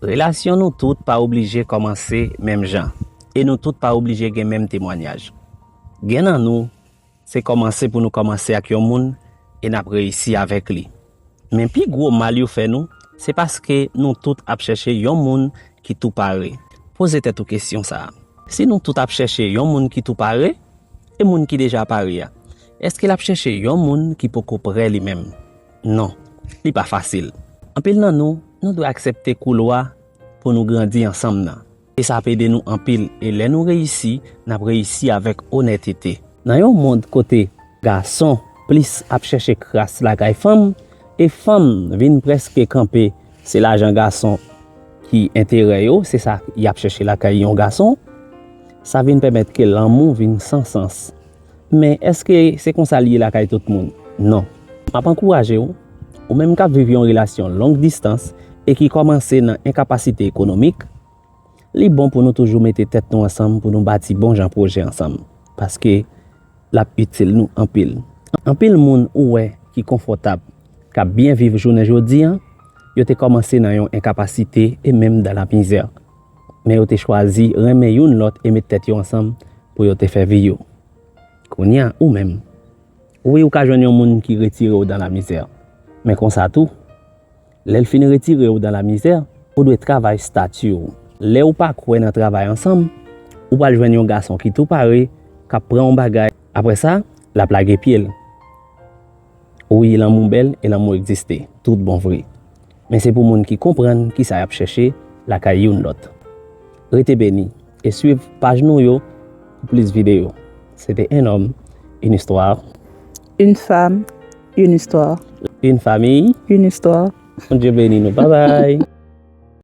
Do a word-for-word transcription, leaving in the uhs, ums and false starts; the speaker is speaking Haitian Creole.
Relasyon nou tout pa oblije kòmanse menm jan, e nou tout pa oblije gen menm temwanyaj. Gen nan nou, se kòmanse pou nou kòmanse ak yon moun e n ap reyisi avèk li. Men pi gwo mal yo fè nou, se paske nou tout ap chèche yon moun ki tou pare. Poze tèt ou kesyon sa a. Si nou tout ap chèche yon moun ki tou pare, e moun ki deja pare a, èske l ap chèche yon moun ki poko prè li menm? Non, li pa fasil. Anpil nan nou, nou dwe aksepte koulwa pou nou grandi ansanm nan. E sa ap ede nou anpil, e lè nou reyisi, n ap reyisi avèk onètete. Nan yon mond kote gason plis ap chèche kras lakay fanm, e fanm vin prèske kanpe se lajan gason ki enterè yo, se sa y ap chèche lakay yon gason, sa vin pèmèt ke lanmou vin san sans. Men èske se konsa l ye lakay tout moun? Non. M ap ankouraje w, ou menm k ap viv yon relasyon long distans e ki kòmanse nan enkapasite ekonomik, li bon pou nou toujou mete tèt nou ansanm pou nou bati bon jan pwojè ansanm, paske l ap itil nou anpil. Anpil moun ou wè ki konfòtab, k ap byen viv jounen jodi a, yo te kòmanse nan yon enkapasite e menm dan la mizè. Men yo te chwazi renmen youn lòt e met tèt yo ansanm pou yo te fè vi yo. Kounye a, ou menm, wi, ou ka jwenn yon moun ki retire w dan la mizè. Men konsa tou, lè l fin retire w dan la mizè, ou dwe travay stati w. Lè ou pa kwè nan travay ansanm, ou pral jwenn yon gason ki tou pare, k ap pran yon bagay. Apre sa, l ap lage pye l. Wi, lanmou bèl e lanmou egziste, tout bon vre. Men se pou moun ki konprann kisa y ap chèche lakay youn lòt. Rete beni e swiv paj nou yo pou plis videyo. Se te un homme, une histoire. Une femme, une histoire. Une famille, Une histoire. Bondye beni nou. Babay.